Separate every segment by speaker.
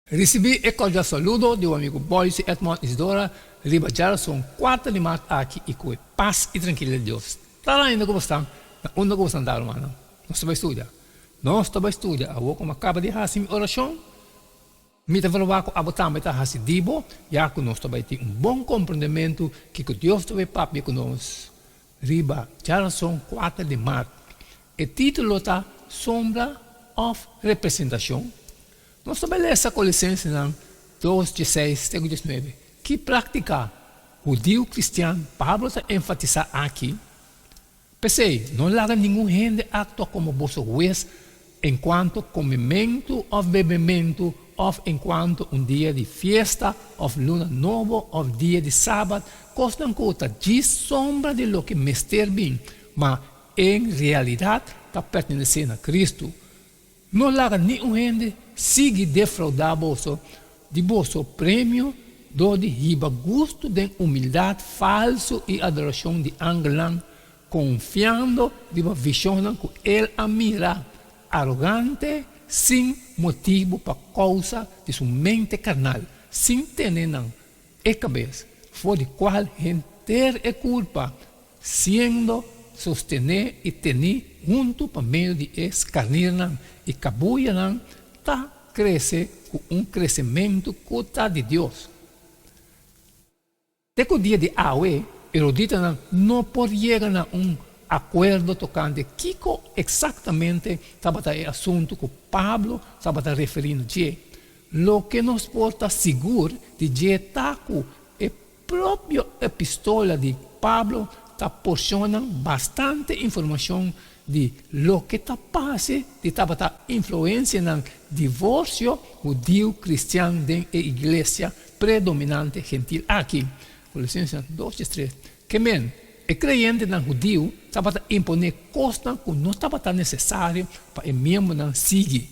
Speaker 1: Risibí e kordial saludo di bo amigu Boyce Edmond Isidora riba djarason kuater di mart aki i ku e pas i trankilidat di Dios ta lainda ku bo stan na unda ku bo stan ta rumannan. Nos ta bai studia. Nos ta bai studia. Awor ku mi a kaba di hasi mi orashon, mi ta verwagt ku abo tambe ta hasi di bo, ya ku nos ta bai tin un bon komprendementu kiko Dios ta bai papia ku nos riba djarason kuater di mart. E título ta Sombra òf Representashon? Nos ta bai lesa Kolosensenan dos dieseis te ku diesnuebe. Ki práktika hudiu kristian Pablo ta enfatisá aki? P'esei, no laga ningun hende aktua komo boso hues enkuanto komementu òf bebementu òf enkuanto un dia di fiesta òf luna nobo òf dia di sabat, kosnan ku ta djis sombra di loke mester bin, ma en realidat ta pertenesé na Kristu. No laga ni un hende sigui defraudá boso di boso premio dor di hiba gustu den humildat falsu i adorashon di angelnan, konfiando riba vishonnan ku el a mira, arogante sin motibu pa kousa di su mente karnal, sin tene nan e kabes, for di kual henter e kurpa, siendo sostené i tení huntu pa medio di e skarnirnan i kabuyanan, ta krese ku un kresementu ku ta di Dios. Te ku dia di awe, eruditonan no por yega na un akuerdo tokante kiko eksaktamente tabata e asuntu ku Pablo tabata referí na dje. Loke nos por ta sigur di dje ta ku e propio epistola di Pablo ta porshonan bastante informashon di loke ta pase di tabata influensianan divorsio hudiu-kristian den e iglesia predominante gentil aki. Kolosensenan dos diestres. Ke men, e kreyentenan hudiu tabata imponé kosnan ku no tabata nesesario pa e miembronan sigui.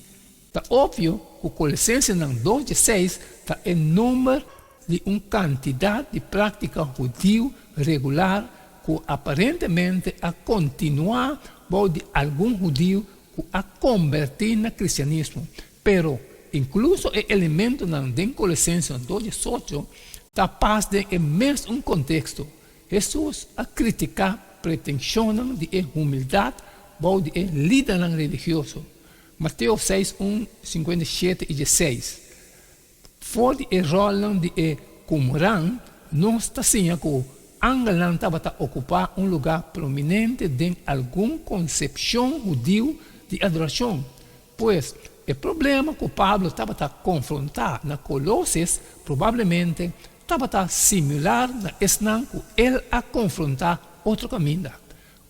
Speaker 1: Ta opvio ku Kolosensenan dos dieseis ta e nomber di un kantidat di práktika hudiu regular ku aparentemente a kontinuá bou di algun hudiu ku a kombertí na kristianismo. Pero, inkluso e elementonan den Kolosensenan dos diesocho ta pas den e mes un konteksto. Hesus a kritiká pretenshonnan di e humildat bou di e lidernan religioso. Mateo seis un, 57 i dieseis. For di e ròlnan di e Qumran nos ta siña ku angelnan tabata okupá un lugá prominente den algun konsepshon hudiu di adorashon. Pues, e problema ku Pablo tabata konfrontá na Koloses probablemente tabata similar na esnan ku el a konfrontá otro kaminda.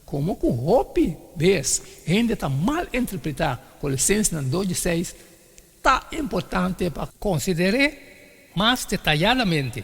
Speaker 1: Komo ku hopi bes hende ta mal interpretá Kolosensenan dos dieseis, ta importante pa konsider'é mas detayadamente.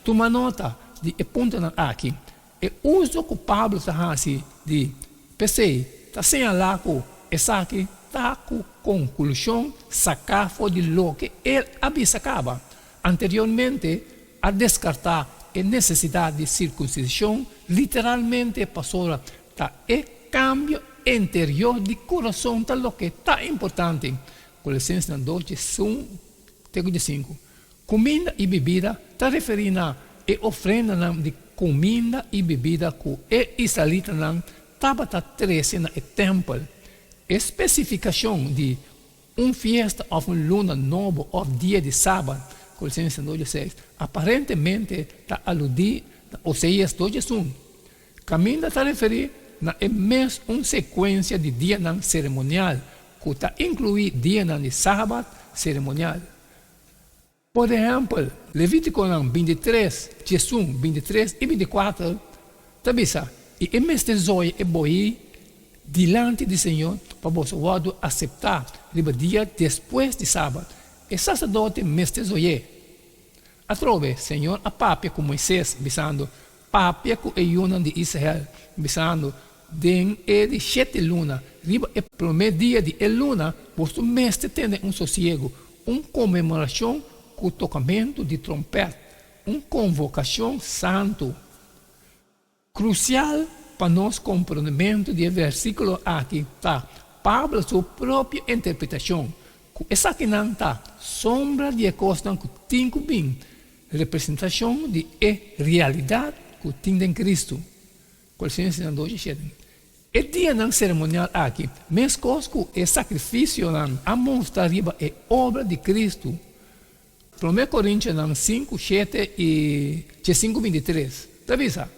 Speaker 1: Tuma nota di e puntonan aki. E uso ku Pablo ta hasi di p'esei ta señalá ku esaki ta ku konklushon saká for di loke el a bisa kaba. Anteriormente a deskartá e nesesidat di sirkunsishon literalmente pasobra ta e kambio interior di kurason ta loke ta importante, Kolosensenan dos diesun te ku diesinku. Kuminda i bibida ta referí na e ofrendanan di kuminda i bibida ku e israelitanan tabata trese na e tèmpel. E spesifikashon di Un fiesta òf un luna nobo òf dia di sabat, Kolosensenan dos dieseis, aparentemente ta aludí na Oseías dos diesun. Kaminda ta referí na e mes un sekuensia di dianan seremonial ku ta inkluí dianan di sabat seremonial. Por ehèmpel, Levítikonan bintitres, diesun, bintitres i bintikuater ta bisa, I e mester zoya e boí dilanti di señor pa boso wòrdu aseptá riba dia despues di sabat, e saserdote mester zoy'é. Atrobe, señor a papia ku Moises, bisando, Papia ku e yunan di Israel, bisando, Den e di shete luna, riba e promé dia di e luna, boso mester tene un sosiegu, un konmemorashon ku tokamentu di trompèt, un konvokashon santu. Krusial pa nos komprondementu di e versíkulo aki ta Pablo su propio interpretashon. Ku esakinan ta sombra di e kosnan ku tin ku bin, representashon di e realidat ku tin den Kristu. Kolosensenan dos i shete. E dianan seremonial aki, meskos ku e sakrifisionan, a mustra riba e obra di Kristu. Promé Korintionan sinku, shete i diesinku 23 ta bisa,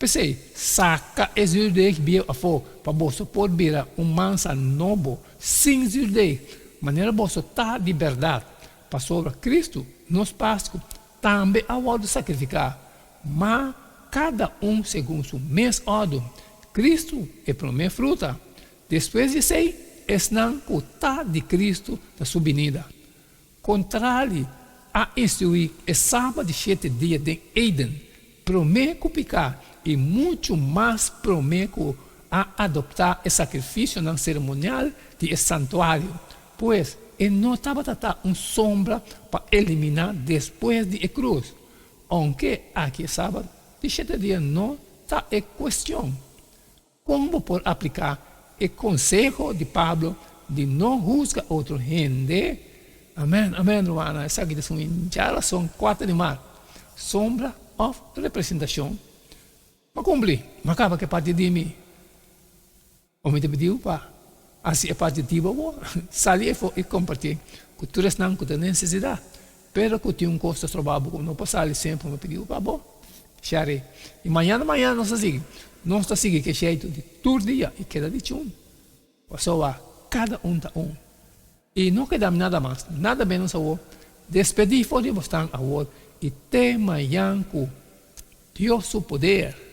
Speaker 1: P'esei, saka e zürdeeg bieu afó, pa boso por bira un mansa nobo, sin zürdeeg, manera boso ta di bèrdat, pasobra Kristu, nos Pasku, tambe a wòrdu sakrifiká, ma kada un segun su mes òrdu, Kristu e promé fruta, despues di esei esnan ku ta di Kristu na su binida. Kontrali, a instruí e Sabat di shete dia den Eden, promé ku piká i muchu mas promé ku a adoptá e sakrifisionan seremonial di e santuario. Pues, e no tabata ta un sombra pa eliminá despues di e krus, ounke aki e Sabat di shete dia no ta e kuestion. Kon bo por apliká e konseho di Pablo di no husga otro hende? Amèn, amèn, rumannan, esaki ta un djarason kuater di mart. Sombra òf representashon? M'a kumpli, m'a kaba ku e parti di mi. O mi ta pidiu pa hasi e parti di bo bo sali efo i kompartí ku tur esnan ku ta nesesidat. Pero ku tin un kos ta stroba bo ku no por sali semper mi pidiu pa bo share. I mañana mañana nos ta sigui. Nos ta sigui ku e sheitu di tur dia i keda di chun. Pasobra kada un ta un. I no keda mi nada mas, nada menos awor. Despedí for di bosnan awor i te mañan ku Dios su poder.